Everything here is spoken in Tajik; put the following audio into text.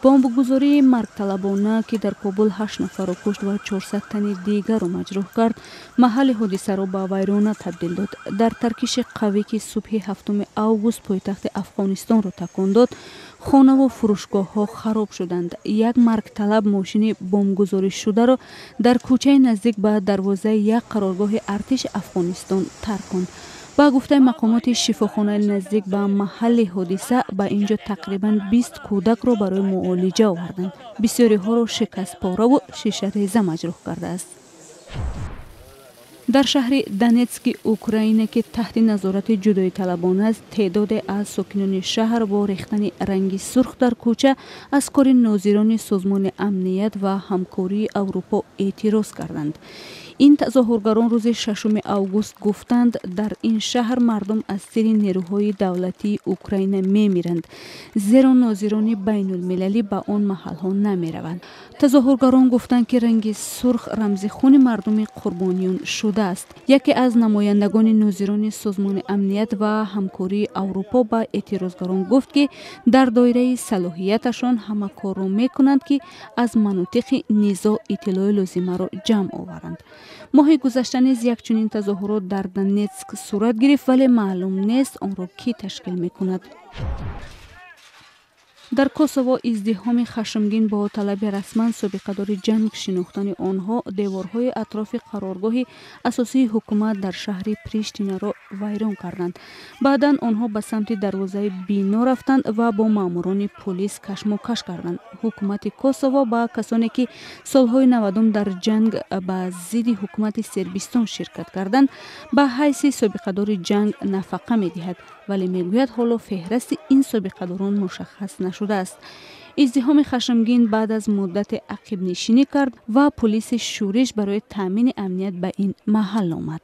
Бомбгузории маргталабона, ки дар Кобул ҳашт нафарро кушт ва 400 тани дигарро маҷрӯҳ кард, маҳалли ҳодисаро ба вайрона табдил дод. Дар таркиши қавӣ, ки субҳи 7 август пойтахти Афғонистонро такон дод, хонаву фурӯшгоҳҳо хароб шуданд. Як маргталаб мошини бомбгузоришударо дар кӯчаи наздик ба дарвозаи як қароргоҳи артиши Афғонистон тарконд. Ба гуфтаи мақомоти шифохонаи наздик ба маҳалли ҳодиса, ба ин ҷо тақрибан 20 кӯдакро барои муолиҷа оварданд. Бисёриҳоро шикастпораву шишареза маҷрӯҳ кардааст. Дар шаҳри Донетски Украина, ки таҳти назорати ҷудоиталабон аст, теъдоде аз сокинони шаҳр бо рехтани ранги сурх дар кӯча аз кори нозирони Созмони амният ва ҳамкории Аврупо эътироз карданд. Ин тазоҳургарон рӯзи 6 август гуфтанд, дар ин шаҳр мардум аз тири нерӯҳои давлатии Украина мемиранд, зеро нозирони байнулмилалӣ ба он маҳалҳо намераванд. Тазоҳургарон гуфтанд, ки ранги сурх рамзи хуни мардуми қурбониён шудааст. Яке аз намояндагони нозирони Созмони амният ва ҳамкории Аврупо ба эътирозгарон гуфт, ки дар доираи салоҳияташон ҳама корро мекунанд, ки аз манотиқи низоъ иттилои лозимаро ҷамъ оваранд. Моҳи гузашта низ як чунин тазоҳурот дар Донетск сурат гирифт, вале маълум нест, онро кӣ ташкил мекунад. Дар Косово издиҳоми хашмгин бо талаби расман собиқадори ҷанг шинохтани онҳо деворҳои атрофи қароргоҳи асосии ҳукумат дар шаҳри Приштинаро вайрон карданд. Баъдан онҳо ба самти дарвозаи бино рафтанд ва бо маъмурони пулис кашмокаш карданд. Ҳукумати Косово ба касоне, ки солҳои 90-ум дар ҷанг ба зидди ҳукумати Сербистон ширкат карданд, ба ҳайси собиқадори ҷанг нафақа медиҳад, вале мегӯяд, ҳоло феҳрасти ин собиқадорон мушаххас нашудааст. Издиҳоми хашмгин баъд аз муддате ақибнишинӣ кард ва пулиси шӯриш барои таъмини амният ба ин маҳал омад.